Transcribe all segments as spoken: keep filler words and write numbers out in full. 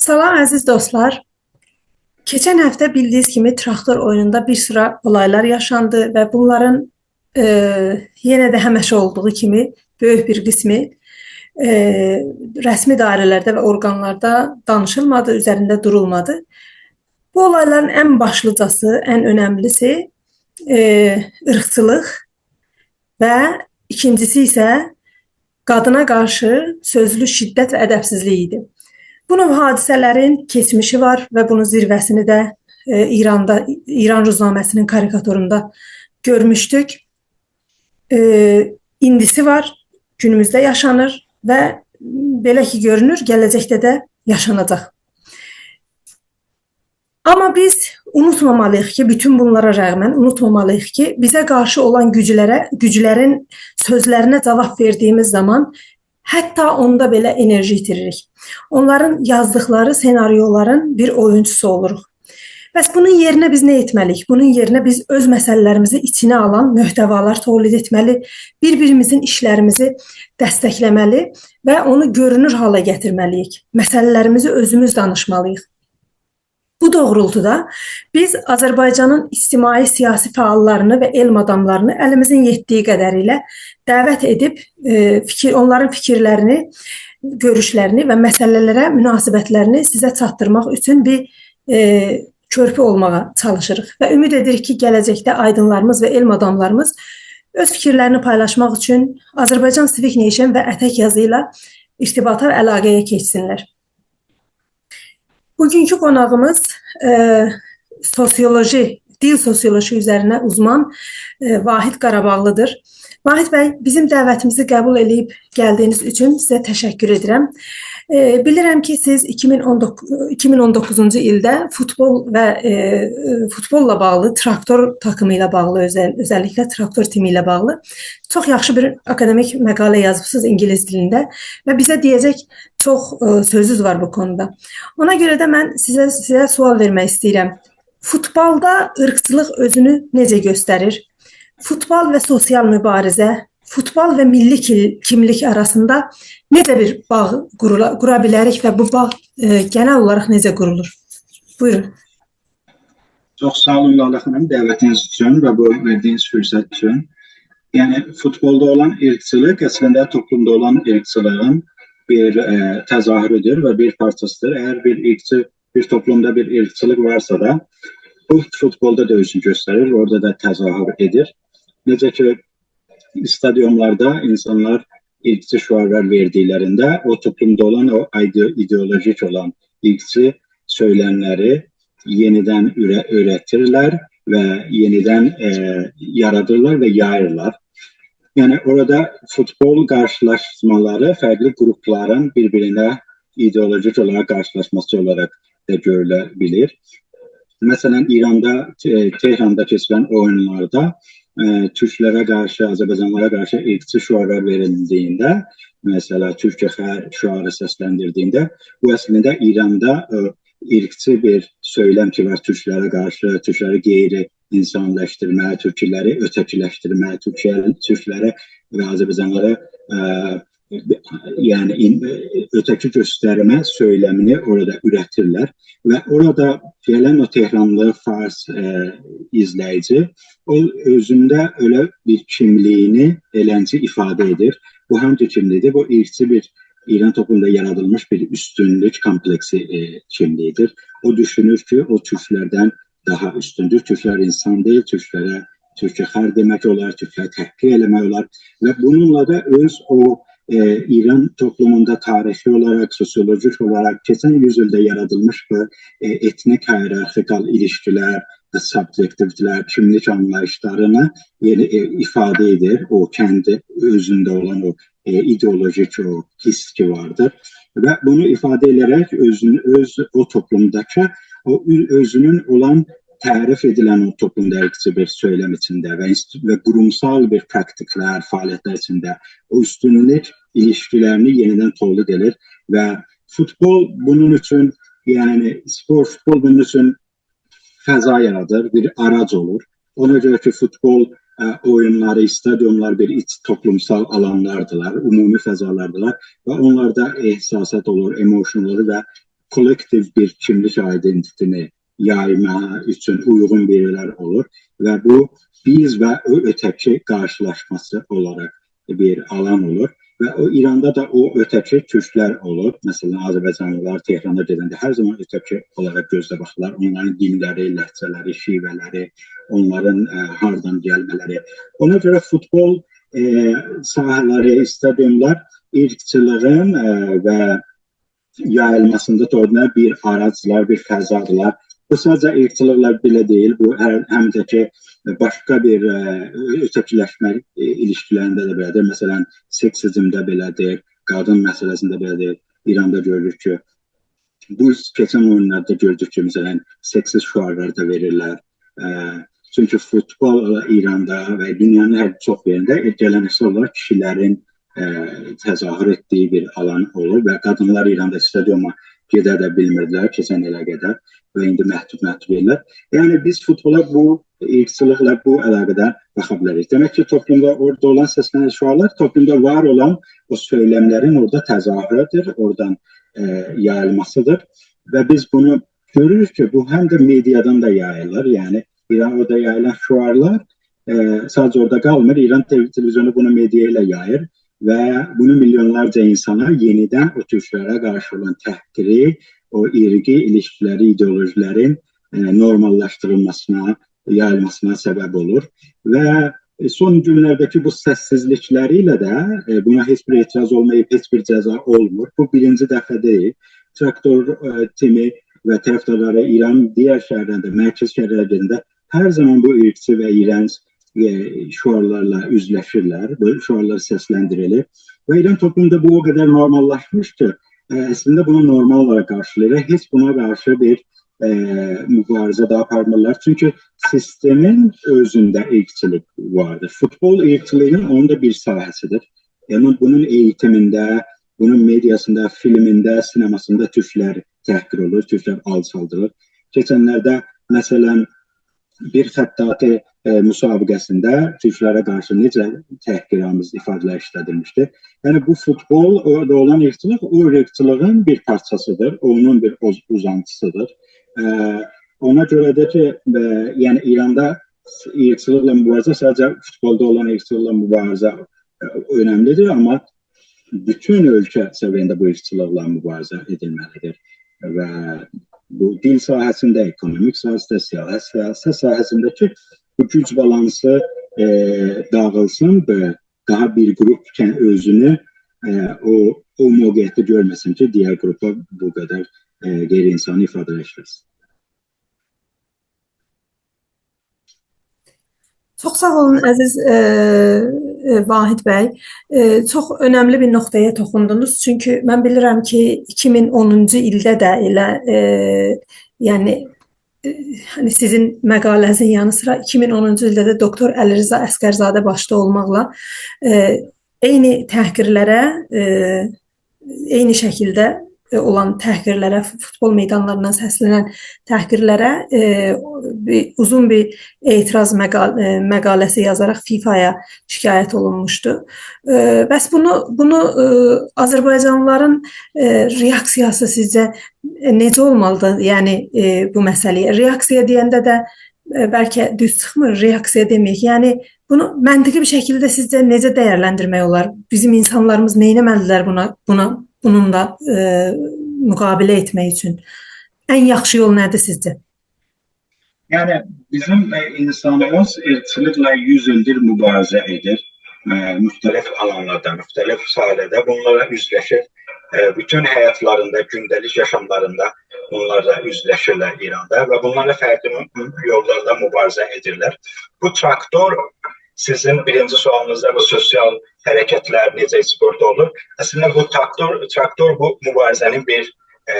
سلام عزیز دوستلار. کئچن هفته بیلدیگینیز کیمی تراکتور اویونوندا بیر سیرا اولایلار یاشاندی و بونلارین، ائ، یئنه ده همیشه اولدوغو کیمی بؤیوک بیر قیسمی، ائ، رسمی دایره‌لرده و اورقانلاردا دانیشیلمادی، اوزرینده دورولمادی. بو اولایلارین ان باشلیجاسی، ان اؤنملیسی، ائ، عیرقچیلیق و ایکینجیسی ایسه قادینا قارشی سؤزلو شدت و ادبسیزلیک ایدی. بو نوع حادثه‌لرین کئچمیشی وار و بونون زیروه‌سینی ده، ائ، ایراندا، ایران روزنامه‌سی‌نین کاریکاتوروندا گؤرموشدوک. ائ، ایندیسی وار، گونوموزده یاشانیر و بئله کی گؤرونور، گله‌جکده ده یاشاناجاق. آمما بیز اونوتمامالی‌ییق کی، بوتون بونلارا رغماً اونوتمامالی‌ییق کی، بیزه قارشی اولان گوجلره، گوجلرین سؤزلرینه جاواب وئردیگیمیز زامان حتی اوندا بئله انرژی ایتیریریک. اونلارین یازدیقلاری سناریولارین بیر اویونچوسو اولوروق. پس بونون یئرینه بیز نه ائتمه‌لی‌ییک؟ بونون یئرینه بیز اؤز مسئله‌لریمیزی ایچینه آلان محتوالار تولید ائتمه‌لی، بیر-بیریمیزین ایشلریمیزی دستکله‌مه‌لی و اونو گؤرونور حالا گتیرمه‌لی‌ییک. مسئله‌لریمیزی اؤزوموز دانیشمالی‌ییق. بو دوغرولتودا بیز آذربایجانین اجتماعی سیاسی فعاللارینی و علم آداملارینی الیمیزین یئتدیگی قدری ایله دعوت ائدیب، ائ، فیکیر، اونلارین فیکیرلرینی، گؤروشلرینی و مسئله‌لره مناسبتلرینی سیزه چاتدیرماق اوچون بیر، ائ، کؤرپو اولماغا چالیشیریق. و امید ائدیریک کی، گله‌جکده آیدینلاریمیز و علم آداملاریمیز اؤز فیکیرلرینی پایلاشماق اوچون Azerbaijan Civic Nation و اتک یازی ایله ارتباطا و علاقه‌یه کئچسینلر. بوگونکو قوناغیمیز، ائ، سوسیولوژی، دیل سوسیولوژی اوزرینه اوزمان، ائ، واحد قاراباغلی‌دیر. واحد بی، بیزیم دعوتیمیزی قبول ائله‌ییب گلدیگینیز اوچون سیزه تشکر ائدیرم. ائ، بیلیرم کی، سیز ایکی مین اون دوققوز، ایکی مین اون دوققوزونجو ایلده فوتبال و، ائ، ائ، فوتباللا باغلی، تراکتور تاکیمی ایله باغلی، اؤزل-، اؤزللیکله تراکتور تیمی ایله باغلی چوخ یاخشی بیر آکادمیک مقاله یازیبسینیز اینگیلیس دیلینده و بیزه دئیه‌جک چوخ، ائ، سؤزونوز وار بو کونودا. اونا گؤره ده من سیزه، سیزه سؤال وئرمک ایسته‌ییرم. فوتبالدا عیرقچیلیق اؤزونو نئجه گؤستریر؟ فوتبال و سوسیال موباریزه، فوتبال و میللی کیل-، کیملیک آراسیندا نئجه بیر باغ قورولا-، قورا بیلریک و بو باغ، ائ، گئنل اولاراق نئجه قورولور؟ بویورون. چوخ ساغ اولون، لاله خانیم، دعوتینیز اوچون و بو وئردیگینیز فرصت اوچون. یعنی، فوتبالدا اولان عیرقچیلیق اصلینده توپلومدا اولان عیرقچیلیغین بیر، ائ، تظاهرودور و بیر پارچاسیدیر. اگر بیر عیرقچی، بیر توپلومدا بیر عیرقچیلیق وارسا دا، بو فوتبالدا دا اؤزونو گؤستریر، اورادا دا تظاهر ائدیر. نئجه کی، استادیونلاردا اینسانلار عیرقچی شعارلار وئردیکلرینده او توپلومدا اولان، او ایده-، ایدئولوژیک اولان عیرقچی سؤیلملری یئنیدن اوره-، اؤره‌دیرلر و یئنیدن، ائ، یارادیرلار و یاییرلار. یعنی اورادا فوتبال قارشیلاشمالاری فرقلی قروپلارین بیر-بیرینه ایدئولوژیک اولاراق قارشیلاشماسی اولاراق دا گؤروله بیلیر. مثلا، ایراندا، ائ، تهراندا کئچیریلن اویونلاردا، ائ، تورکلره قارشی، آذربایجانلیلارا قارشی عیرقچی شعارلار وئریلدیگینده، مثلا، «تورکیه خیر» شعاری سسلندیردیگینده، بو اصلینده ایراندا، ائ، عیرقچی بیر سؤیلم کی وار، تورکلره قارشی، تورکلری غیر اینسانلاشدیرما، تورکلری اؤتکیلشدیرمه، تورکیه-، تورکلری و آذربایجانلیلاری، ائ، یعنی، این-، اؤتکی گؤسترمه سؤیلمینی اورادا اوره‌دیرلر و اورادا گلن او تهرانلی فارس، ائ، ایزله‌ییجی او اؤزونده ائله بیر کیملیگینی ائلنجه ایفاده ائدیر. بو هانسی کیملیکدیر؟ بو عیرقچی بیر ایران توپلوموندا یارادیلمیش بیر اوستونلوک کامپلکسی، ائ، کیملیگیدیر. او دوشونور کی، او تورکلردن داها اوستوندور. تورکلر اینسان دئییل، تورکلره تورکیه خیر دئمک اولار، تورکلری تحقیر ائله‌مک اولار و بونونلا دا اؤز او، ائ، ایران توپلوموندا تاریخی اولاراق، سوسیولوژیک اولاراق کئچن یوز ایلده یارادیلمیش بو، ائ، ائتنیک هیرارخیکال ایلیشکیلر، سابژکتیویتیلر، کیملیک آنلاییشلارینی یئنی، ائ، ایفاده ائدیر. او کندی اؤزونده اولان او، ائ، ایدئولوژیک او حیس کی واردیر و بونو ایفاده ائده‌رک اؤزون-، اؤز او توپلومداکی او اؤ-، اؤزونون اولان تعریف ائدیلن او توپلومدا عیرقچی بیر سؤیلم ایچینده و اینست-، و قورومسال بیر پراکتیکلر، فعالیتلر ایچینده او اوستونلوک ایلیشکیلرینی یئنیدن تولید ائدیر و فوتبال بونون اوچون، یعنی سپورت، فوتبال بونون اوچون فضا یارادیر، بیر آراج اولور. اونا گؤره کی، فوتبال، ائ، اویونلاری، استادیونلار بیر ایچ توپلومسال آلانلاردیلار، عمومی فضالاردیلار و اونلاردا احساسات اولور، emotion اولور و کولکتیو بیر کیملیک آیدنتیتینی یایماق اوچون اویغون بیر یئرلر اولور و بو بیز و او اؤته‌کی قارشیلاشماسی اولاراق بیر آلان اولور. و او ایراندا دا او اؤته‌کی تورکلر اولور. مثلا، آذربایجانلیلار تهرانا گئدنده هر زامان اؤته‌کی اولاراق گؤزده باخیرلار. اونلارین دینلری، لهجه‌لری، شیوه‌لری، اونلارین، ائ، هاردان گلمه‌لری. اونا گؤره فوتبال، ائ، ساحه‌لری، استادیونلار عیرقچیلیغین، ائ، و یاییلماسیندا دا اورادا بیر آراجلار، بیر فضادیرلار. بو ساده‌جه عیرقچیلیقلا بئله دئییل، بو هر، هم ده کی، باشقا بیر، ائ، اؤته‌کیلشمه، ائ، ایلیشکیلرینده ده بئله‌دیر. مثلا، سکسیزمده بئله‌دیر، قادین مسئله‌سینده بئله‌دیر. ایراندا گؤروروک کی، بو کئچن اویونلاردا گؤردوک کی، مثلا، سکسیست شعارلار دا وئریرلر. ائ، چونکی فوتبال ایراندا و دونیانین هر چوخ یئرینده، ائ، گله‌نکسل اولاراق کیشیلرین، ائ، تظاهر ائتدیگی بیر آلان اولوب و قادینلار ایراندا استادیونا گئده ده بیلمیردیلر کئچن ایله قدر و ایندی محدود، محدود ائدیرلر. یعنی، بیز فوتبالا بو عیرقچیلیقلا بو علاقه‌ده باخا بیلریک. دئمک کی، توپلومدا اورادا اولان سسلنن شعارلار توپلومدا وار اولان او سؤیلملرین اورادا تظاهرودور، اورادان، ائ، یاییلماسیدیر. و بیز بونو گؤروروک کی، بو هم ده مئدیادان دا یاییلیر. یعنی، ایران، اورادا یاییلان شعارلار، ائ، ساده‌جه اورادا قالمیر. ایران تل-، تلویزیونو بونو مئدیا ایله یاییر و بونو میلیونلارجا اینسانا یئنیدن او تورکلره قارشی اولان تحقیری، او عرقی ایلیشکیلری، ایدئولوژیلرین، ائ، نورماللاشدیریلماسینا، یاییلماسینا سبب اولور. و سون گونلرده‌کی بو سسسیزلیکلری ایله ده، ائ، بونا هئچ بیر اعتراض اولماییب، هئچ بیر جزا اولمور. بو بیرینجی دفعه دئییل. تراکتور، ائ، تیمی و طرفدارلاری ایرانین دیگر شهرلرینده، مرکز شهرلرینده هر زامان بو عرقچی و ایرنج، ائ، شعارلارلا اوزلشیرلر، بو شعارلار سسلندیریلیر. و ایران توپلوموندا بو او قدر نورماللاشمیش کی، ائ، اصلینده بونو نورمال اولاراق قارشیلاییر. هئچ بونا قارشی بیر، ائ، موباریزه ده آپارمیرلار. چونکی سیستمین اؤزونده عرقچیلیک واردیر. فوتبال عرقچیلیگین اونون دا بیر ساحه‌سیدیر. یعنی، بونون ائییتیمینده، بونون مئدیاسیندا، فیلمینده، سینماسیندا تورکلر تحقیر اولور، تورکلر آلچالدیلیر. کئچنلرده، مثلا، بیر خطاطی، ائ، مسابقه‌سینده تورکلره قارشی نئجه تحقیرآمیز ایفاده‌لر ایشله‌دیلمیشدی. یعنی، بو فوتبال، اورادا اولان عرقچیلیق، او عرقچیلیغین بیر پارچاسیدیر، اونون بیر اوز-، اوزانتیسیدیر. ائ، اونا گؤره ده کی، ائ، یعنی، ایراندا عرقچیلیقلا موباریزه ساده‌جه فوتبالدا اولان عرقچیلیقلا موباریزه، ائ، اؤنملیدیر، آمما بوتون اؤلکه سویه‌سینده بو عرقچیلیقلا موباریزه ائدیلمه‌لیدیر. و بو دیل ساحه‌سینده، اکونومیک ساحه‌سینده، سیاست، سیاست ساحه‌سینده کی، بو گوج بالانسی، ائ، داغیلسین و داها بیر گروپ کن-، اؤزونو، ائ، او، او موقعیتده گؤرمه‌سین کی، دیگر گروپا بو قدر، ائ، غیر انسانی ایفاده‌لر ایشله‌سین. چوخ ساغ اولون، عزیز، ائ، ائ، واحد بی. ائ، چوخ اؤنملی بیر نقطه‌یه توخوندونوز. چونکی من بیلیرم کی، ایکی مین اونونجو ایلده ده ائله، ائ، یعنی، ائ، هانی سیزین مقاله‌نیزین یانی سیرا ایکی مین اونونجو ایلده ده دوکتور علیرضا عسگرزاده باشدا اولماقلا، ائ، عینی تحقیرلره، ائ، عینی شکیلده، ائ، اولان تحقیرلره، فو-، فوتبال میدانلاریندان سسلنن تحقیرلره، ائ، بیر، اوزون بیر اعتراض مقال-، ائ، مقاله‌سی یازاراق فیفایا شکایت اولونموشدو. ائ، بس بونو، بونو، ائ، آذربایجانلیلارین، ائ، رئاکسیاسی سیزجه، ائ، نئجه اولمالیدیر؟ یعنی، ائ، بو مسئله‌یه رئاکسیا دئینده ده، ائ، بلکه دوز چیخمیر، رئاکسیا دئمه‌یک. یعنی، بونو منطقی بیر شکیلده سیزجه نئجه دیرلندیرمک اولار؟ بیزیم اینسانلاریمیز نه ائتمه‌لیدیرلر بونا، بونا، بونونلا، ائ، مقابله ائتمک اوچون؟ ان یاخشی یول نه‌دیر سیزجه؟ یعنی، بیزیم، ائ، اینسانیمیز عرقچیلیقلا یوز ایلدیر موباریزه ائدیر. ائ، مختلف آلانلاردا، مختلف ساحه‌لرده بونلارلا اوزلشیر. ائ، بوتون حیاتلاریندا، گونده‌لیک یاشاملاریندا بونلارلا اوزلشیرلر ایراندا و بونلارلا فرقلی یوللاردا موباریزه ائدیرلر. بو تراکتور، سیزین بیرینجی سؤالینیزدا بو سوسیال حرکتلر نئجه اسپورت اولور؟ اصلینده بو تراکتور، تراکتور بو موباریزه‌نین بیر، ائ،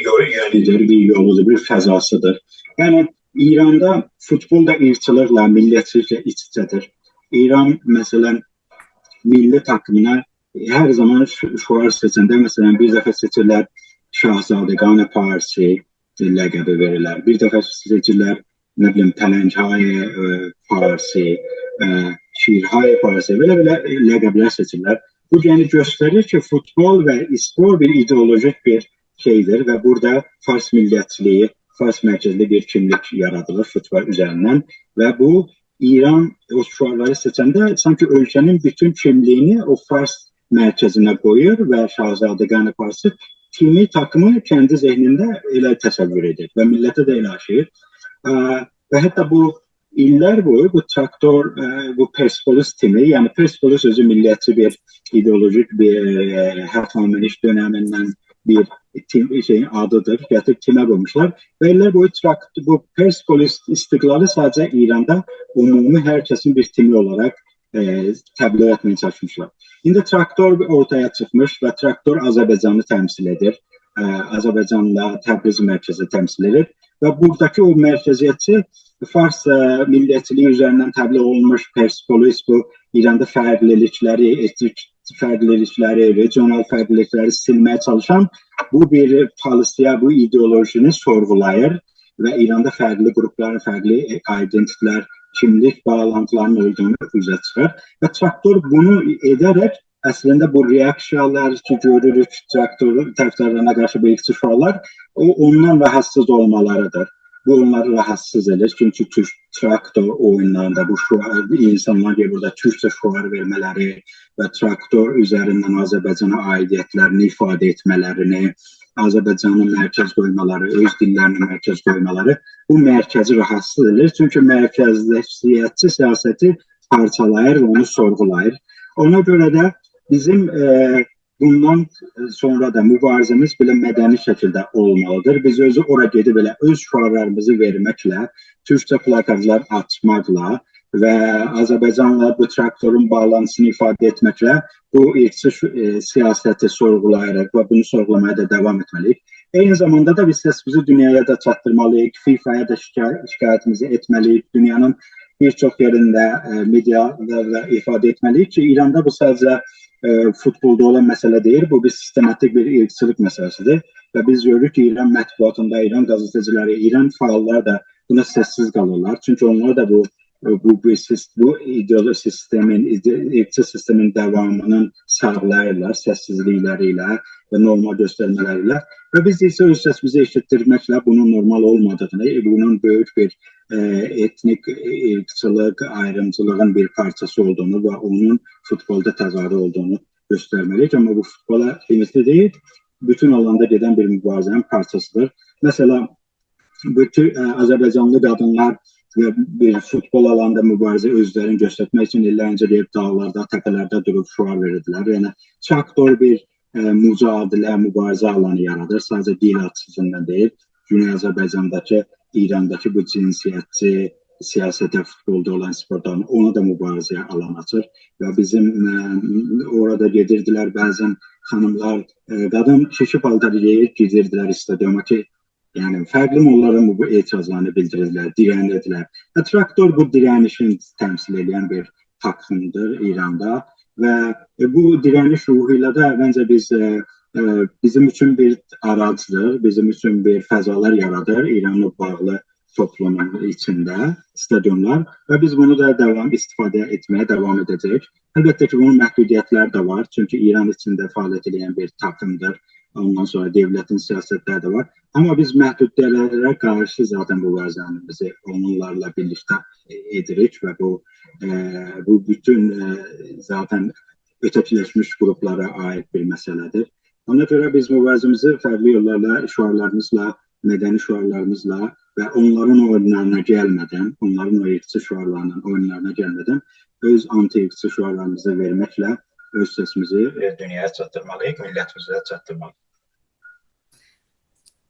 یو-، یؤنودور، بیر یولودور، بیر فضاسیدیر. یعنی، ایراندا فوتبال دا عرقچیلیقلا، میللتچیلیکله ایچ-ایچه‌دیر. ایران، مثلا، میللی تاکیمینا هر زامان شو-، شعار سئچنده، مثلا، بیر دفعه سئچیرلر شاهزادگان پارسی لقبی وئریرلر، بیر دفعه سئچیرلر، نه بیلیم، پلنگ‌های، ائ، فارسی، ائ، شیرهای فارسی، بئله-بئله لقبلر سئچیرلر. بو، یعنی، گؤستریر کی، فوتبال و اسپورت بیر ایدئولوژیک بیر گئییلیر و بورادا فارس میللتچیلیگی، فارس مرکزلی بیر کیملیک یارادیلیر فوتبال اوزریندن و بو ایران او شعارلاری سئچنده سانکی اؤلکه‌نین بوتون کیملیگینی او فارس مرکزینه قویور و شاهزادگان فارسی تیمی، تاکیمی کندی ذهنینده ائله تصور ائدیر و میللته ده ائله آشیییر. ا، و حتی بو ایللر بویو بو تراکتور، ا، بو پرسپولیس تیمی، یعنی پرسپولیس اؤزو میللتچی بیر ایدئولوژیک بیر، ا، هخامنشی دؤنمیندن بیر تیم، شئیین آدیدیر، گتیریب تیمه قویموشلار. و ایللر بویو تراکت-، بو پرسپولیس استقلالی ساده‌جه ایراندا عمومی هر کسین بیر تیمی اولاراق، ائ، تبلیغ ائتمه‌یه چالیشمیشلار. ایندی تراکتور اورتایا چیخمیش و تراکتور آذربایجانی تمثیل ائدیر. ائ، آذربایجانلا تبریز مرکزی تمثیل ائدیر. و بوراداکی او مرکزیتچی فارس، ائ، میللتچیلیگی اوزریندن تبلیغ اولونموش پرسپولیس، بو ایراندا فرقلیلیکلری، ائتنیک فرقلیلیکلری، رئجیونال فرقلیلیکلری سیلمه‌یه چالیشان بو بیر پالیسی‌یه، بو ایدئولوژینی سورغولاییر و ایراندا فرقلی قروپلارین، فرقلی، ائ، آیدنتیتی‌لر، کیملیک باغلانتیلارینین اولدوغونو اوزه چیخیر. و تراکتور بونو ائده‌رک اصلینده بو رئاکسییالار کی، گؤروروک تراکتور طرفدارلارینا قارشی بو ایرقچی شعارلار، او، اوندان راحاتسیز اولمالاریدیر. بو اونلاری راحاتسیز ائدیر. چونکی تورک تراکتور اویونلاریندا بو شعار، اینسانلار کی، بورادا تورکجه شعار وئرمه‌لری و تراکتور اوزریندن آذربایجانا عایدیتلرینی ایفاده ائتمه‌لرینی، آذربایجانی مرکز قویمالاری، اؤز دیللرینی مرکز قویمالاری بو مرکزی راحاتسیز ائدیر. چونکی مرکزیتچی سیاستی پارچالاییر و اونو سورغولاییر. اونا گؤره ده بیزیم، ائ، بوندان سونرا دا موباریزه‌میز بئله مدنی شکیلده اولمالیدیر. بیز اؤزو اورا گئدیب ائله اؤز شعارلاریمیزی وئرمکله، تورکجه پلاکاتلار آسماقلا و آذربایجانلا بو تراکتورون باغلانتیسینی ایفاده ائتمکله بو ایرقچی شو-، ائ، سیاستی سورغولایاراق و بونو سورغولامایا دا داوام ائتمه‌لی‌ییک. عینی زاماندا دا بیز سسیمیزی دونیایا دا چاتدیرمالی‌ییق، فیفایا دا شیکا-، شکایتیمیزی ائتمه‌لی‌ییک، دونیانین بیر چوخ یئرینده، ائ، مئدیادا دا ایفاده ائتمه‌لی‌ییک کی، ایراندا بو ساده‌جه، ائ، فوتبولدا اولان مسئله دئییل، بو بیر سیستماتیک بیر ایرقچیلیق مسئله‌سیدیر. و بیز گؤروروک کی، ایران مطبوعاتیندا، ایران قزئته‌چیلری، ایران فعاللار دا بونا سس‌سیز قالیرلار. چونکی اونلار دا بو، بو، بو سیس-، بو ایدئولوژی سیستمین، ایده-، ایرقچی سیستمین داوامی‌نین ساغلاییرلار سس‌سیزلیکلری ایله و نورمال گؤسترمه‌لری ایله. و بیز ایسه اؤز سسیمیزی ائشیتدیرمکله بونون نورمال اولمادیغینی، بونون بؤیوک بیر، ائ، ائتنیک، ائ، ایرقچیلیق، آیریمچیلیغین بیر پارچاسی اولدوغونو و اونون فوتبولدا تضادی اولدوغونو گؤسترمه‌لی‌ییک. آمما بو فوتبولا لیمیتلی دئییل، بوتون آلاندا گئدن بیر موباریزه‌نین پارچاسیدیر. مثلا، بوتون، ائ، آذربایجانلی قادینلار و بیر فوتبول آلانیندا موباریزه اؤزلرینی گؤسترمک اوچون ایللرینجه گئدیب داغلاردا، تپه‌لرده دوروب شعار وئریردیلر. یعنی، تراکتور بیر، ائ، مجادله، موباریزه آلانی یارادیر. ساده‌جه دیل آچیسیندان دئییل، گونئی آذربایجانداکی، ایرانداکی بو جنسیتچی سیاسته، فوتبولدا اولان اسپورتلارین، اونا دا موباریزه‌یه آلان آچیر. و بیزیم، ائ، اورادا گئدیردیلر بعضا خانیملار، ائ، قادین کیشی پالتاری گئییب گئدیردیلر استادیوما کی، یعنی فرقلی موللارین بو، بو اعتراضلارینی بیلدیریردیلر، دیره‌نیردیلر. و تراکتور بو دیره‌نیشین تمثیل ائدن بیر تاکیمدیر ایراندا. و، ائ، بو دیره‌نیش روحو ایله ده منجه بیز، ائ، ائ، بیزیم اوچون بیر آراجدیر، بیزیم اوچون بیر فضالار یارادیر ایرانلا باغلی توپلومون ایچینده استادیونلار و بیز بونو دا داوام، استفاده ائتمه‌یه داوام ائده‌جه‌ییک. البته کی، بونون محدودیتلری ده وار، چونکی ایران ایچینده فعالیت ائدن بیر تاکیمدیر، اوندان سونرا دؤولتین سیاستلری ده وار. آمما بیز محدودیتلره قارشی ذاتا بو وضعیتیمیزی اونلارلا بیرلیکده ائدیریک و بو، ائ، بو بوتون، ائ، ذاتا اؤته‌کیلشمیش قروپلارا عایید بیر مسئله‌دیر. اونا گؤره بیز موباریزه‌میزی فرقلی یوللارلا، شعارلاریمیزلا، مدنی شعارلاریمیزلا و اونلارین اویونلارینا گلمه‌دن، اونلارین او ایرقچی شعارلارینین اویونلارینا گلمه‌دن اؤز آنتی ایرقچی شعارلاریمیزی وئرمکله اؤز سسیمیزی، ائ، دونیایا چاتدیرمالی‌ییق، میللتیمیزه چاتدیرمالی‌ییق.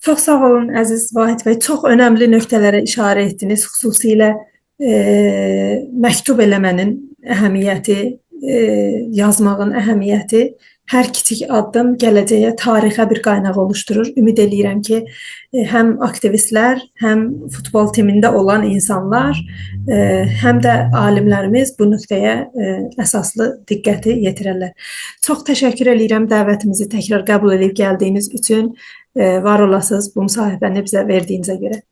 چوخ ساغ اولون، عزیز واحد بی. چوخ اؤنملی نقطه‌لره اشاره ائتدینیز. خصوصیله، ائ، مکتوب ائله‌مه‌نین اهمیتی، ائ، یازماغین اهمیتی. هر کیچیک آددیم گله‌جه‌یه، تاریخه بیر قایناق اولوشدورور. امید ائله‌ییرم کی، ائ، هم آکتیویستلر، هم فوتبول تیمینده اولان اینسانلار، ائ، هم ده عالیملریمیز بو نقطه‌یه، ائ، اساسلی دقتی یئتیررلر. چوخ تشکر ائله‌ییرم دعوتیمیزی تکرار قبول ائدیب گلدیگینیز اوچون. ائ، وار اولاسینیز بو مصاحبه‌نی بیزه وئردیگینیزه گؤره.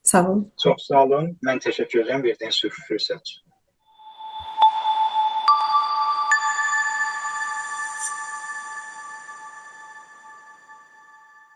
ساغ اولون. چوخ ساغ اولون. من تشکر ائدیرم وئردیگینیز فرصت اوچون.